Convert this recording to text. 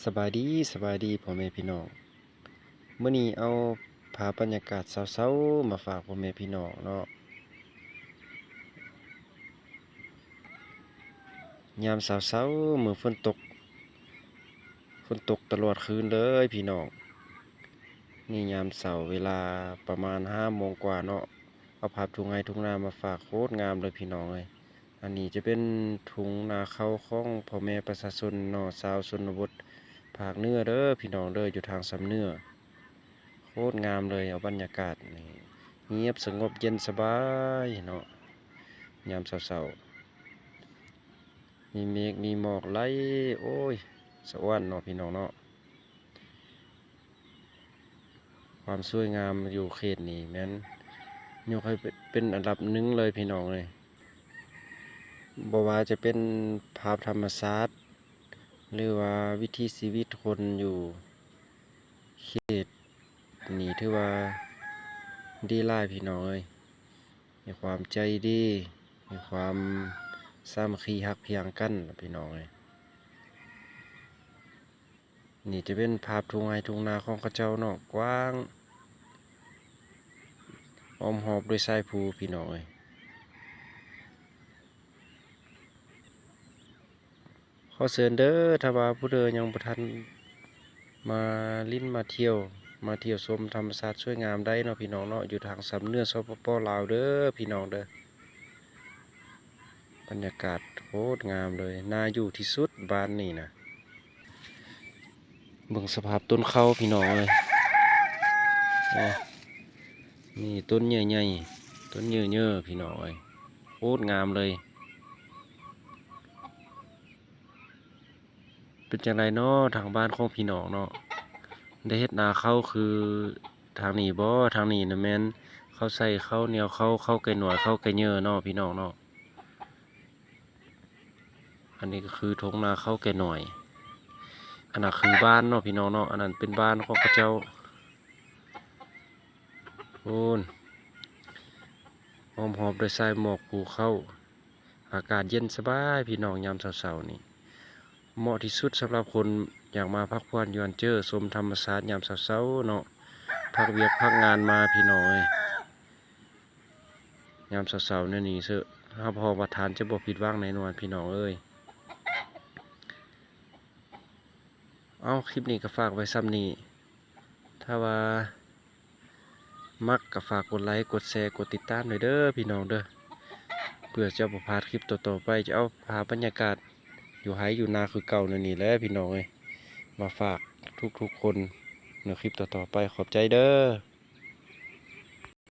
ສະບາຍດີ, ສະບາຍດີພໍ່ແມ່ພີ່ນ້ອງ. ມື້ນີ້ເອົາພາບບັນຍາກາດເຊົ້າໆມາຝາກພໍ່ແມ່ພີ່ນ້ອງເນາະ. ຍາມເຊົ້າໆ ມື້ຝົນຕົກ, ຝົນຕົກຕະຫຼອດຄືນເລີຍພີ່ນ້ອງ. ນີ້ຍາມເຊົ້າເວລາປະມານຫ້າໂມງກວ່າເນາະ. ເອົາພາບທົ່ງໄຮ່ທົ່ງນາມາຝາກ ໂຄດງາມເລີຍພີ່ນ້ອງເອີຍ. ອັນນີ້ຈະເປັນທົ່ງນາເຂົ້າຂອງພໍ່ແມ່ປະຊາຊົນເນາະ, ຊາວຊົນນະບົດພາກເໜືອເດີພີ່ນ້ອງເດີ, ຢູ່ທາງຊຳເໜືອ. ໂຄດງາມເລີຍ, ເອົາບັນຍາກາດນີ້ ງຽບສະຫງົບເຢັນສະບາຍເນາະ ຍາມເຊົ້າໆ. ມີເມກມີໝອກໄຫຼ, ໂອ້ຍ ສະອວນເນາະພີ່ນ້ອງເນາະ. ຄວາມສວຍງາມຢູ່ເຂດນີ້ແມ່ນຍົກໃຫ້ເປັນອັນດັບໜຶ່ງເລີຍພີ່ນ້ອງເອີຍ. ບໍ່ວ່າຈະເປັນພາບທຳມະຊາດ ຫຼືວ່າວິຖີຊີວິດຄົນຢູ່ເຂດນີ້ ຖືວ່າດີຫຼາຍພີ່ນ້ອງເອີຍ. ມີຄວາມໃຈດີ, ມີຄວາມສາມັກຄີຮັກພຽງກັນພີ່ນ້ອງເອີຍ. ນີ້ຈະເປັນພາບທົ່ງໄຮ່ທົ່ງນາຂອງເຂົາເຈົ້າເນາະ, ກວ້າງ ອ້ອມຮອບດ້ວຍສາຍພູພີ່ນ້ອງເອີຍ. ຂໍເຊີນເດີ, ຖ້າວ່າຜູ້ໃດຍັງບໍ່ທັນມາຫຼິ້ນມາທ່ຽວ, ມາທ່ຽວຊົມທຳມະຊາດສວຍງາມໄດ້ເນາະພີ່ນ້ອງເນາະ, ຢູ່ທາງຊຳເໜືອ ສປປ ລາວເດີພີ່ນ້ອງເດີ. ບັນຍາກາດໂຄດງາມເລີຍ, ໜ້າຢູ່ທີ່ສຸດບ້ານນີ້ນະ. ເບິ່ງສະພາບຕົ້ນເຂົ້າພີ່ນ້ອງເອີຍ. ນີ້ຕົ້ນໃຫຍ່ໆ, ຕົ້ນເຍີໆ ພີ່ນ້ອງເອີຍ, ໂຄດງາມເລີຍ. ເປັນຈັ່ງໃດເນາະ ທາງບ້ານຂອງພີ່ນ້ອງເນາະ, ໄດ້ເຮັດນາເຂົ້າຄືທາງນີ້ບໍ່? ທາງນີ້ນະແມ່ນເຂົາໃສ່ເຂົ້າໜຽວ, ເຂົ້າ ເຂົ້າໄກ່ນ້ອຍ, ເຂົ້າໄກ່ເຍີເນາະ ພີ່ນ້ອງເນາະ. ອັນນີ້ກໍຄືທົ່ງນາເຂົ້າແກ່ນ້ອຍ. ອັນນັ້ນຄືບ້ານເນາະພີ່ນ້ອງເນາະ, ອັນນັ້ນເປັນບ້ານຂອງເຂົາເຈົ້າ. ໂອ້ນ ອ້ອມຮອບດ້ວຍສາຍໝອກພູເຂົາ, ອາກາດເຢັນສະບາຍພີ່ນ້ອງ. ຍາມເຊົ້າໆນີ້ ເໝາະທີ່ສຸດສຳລັບຄົນຢາກມາພັກຜ່ອນຢ່ອນເຈີ ຊົມທຳມະຊາດຍາມເຊົ້າໆເນາະ, ພັກວຽກພັກງານມາພີ່ນ້ອງເອີຍ. ຍາມເຊົ້າໆແນວນີ້ເຊີ ຮັບຮອງວ່າທ່ານຈະບໍ່ຜິດຫວັງແນ່ນອນພີ່ນ້ອງເອີຍ. ເອົາ ຄລິບນີ້ກໍຝາກໄວ້ສ່ຳນີ້, ຖ້າວ່າມັກກໍຝາກກົດໄລ ກົດແຊ ກົດຕິດຕາມແດ່ເດີພີ່ນ້ອງເດີ, ເພື່ອຈະບໍ່ພາດຄລິບຕໍ່ໆໄປ. ຈະເອົາພາບບັນຍາກາດຢູ່ໄຮ່ຢູ່ນາຄືເກົ່າແນວນີ້ແຫຼະພີ່ນ້ອງເອີຍ ມາຝາກທຸກໆຄົນໃນຄລິບຕໍ່ໆໄປ. ຂອບໃຈເດີ.